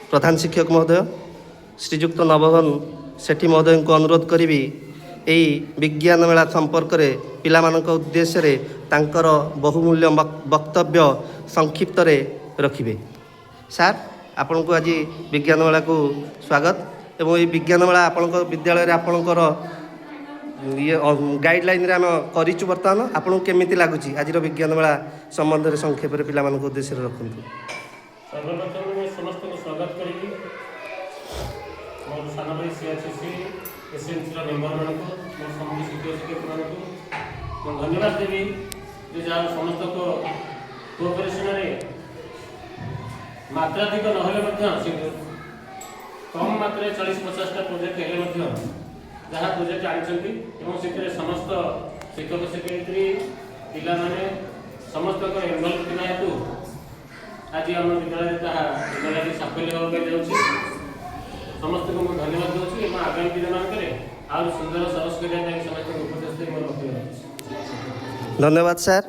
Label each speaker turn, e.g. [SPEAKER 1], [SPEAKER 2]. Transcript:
[SPEAKER 1] ପ୍ରଧାନ ଶିକ୍ଷକ ମହୋଦୟ ଶ୍ରୀଯୁକ୍ତ ନବଘନ ସେଠୀ ମହୋଦୟଙ୍କୁ ଅନୁରୋଧ କରିବି, ଏହି ବିଜ୍ଞାନ ମେଳା ସମ୍ପର୍କରେ ପିଲାମାନଙ୍କ ଉଦ୍ଦେଶ୍ୟରେ ତାଙ୍କର ବହୁମୂଲ୍ୟ ବକ୍ତବ୍ୟ ସଂକ୍ଷିପ୍ତରେ ରଖିବେ। ସାର୍, ଆପଣଙ୍କୁ ଆଜି ବିଜ୍ଞାନ ମେଳାକୁ ସ୍ୱାଗତ ଏବଂ ଏହି ବିଜ୍ଞାନ ମେଳା ଆପଣଙ୍କ ବିଦ୍ୟାଳୟରେ ଆପଣଙ୍କର ଇଏ ଗାଇଡ଼ଲାଇନରେ ଆମେ କରିଛୁ। ବର୍ତ୍ତମାନ ଆପଣଙ୍କୁ କେମିତି ଲାଗୁଛି? ଆଜିର ବିଜ୍ଞାନ ମେଳା ସମ୍ବନ୍ଧରେ ସଂକ୍ଷେପରେ ପିଲାମାନଙ୍କ ଉଦ୍ଦେଶ୍ୟରେ ରଖନ୍ତୁ।
[SPEAKER 2] ସର୍ବପ୍ରଥମେ ମୁଁ ସମସ୍ତଙ୍କୁ ସ୍ୱାଗତ କରିବି, ମୋର ସାନ ଭାଇ ସିଆର୍ସିସି, ଏସ୍ଏମ୍ସିର ମେମ୍ବରମାନଙ୍କୁ, ମୋର ସମସ୍ତ ଶିକ୍ଷକ ଶିକ୍ଷକମାନଙ୍କୁ ମୁଁ ଧନ୍ୟବାଦ ଦେବି ଯେ ଯାହା ସମସ୍ତଙ୍କ କୋଅପରେସନରେ ମାତ୍ରାଧିକ ନହେଲେ ମଧ୍ୟ ସେ କମ୍ ମାତ୍ରାରେ 40-50ଟା ପ୍ରୋଜେକ୍ଟ ହେଲେ ମଧ୍ୟ ଯାହା ପ୍ରୋଜେକ୍ଟ ଆଣିଛନ୍ତି ଏବଂ ସେଥିରେ ସମସ୍ତ ଶିକ୍ଷକ ଶିକ୍ଷୟିତ୍ରୀ, ପିଲାମାନେ ସମସ୍ତଙ୍କର ଇନଭଲ୍ଭ ଥିବା ହେତୁ ଆଜି ଆମ ବିଦ୍ୟାଳୟରେ ତାହା ବିଦ୍ୟାଳୟଟି ସାଫଲ୍ୟ ହେବା ପାଇଁ ଯାଉଛି। ସମସ୍ତଙ୍କୁ ମୁଁ ଧନ୍ୟବାଦ ଦେଉଛି ଏବଂ ଆଗାମୀ ଦିନମାନଙ୍କରେ ଆହୁରି ସୁନ୍ଦର ସରସ କରିବା ପାଇଁ ସମସ୍ତଙ୍କୁ ଉପଦେଶ ଦେଇ ମୋର ବକ୍ତବ୍ୟ ରଖୁଛି।
[SPEAKER 1] ଧନ୍ୟବାଦ ସାର୍।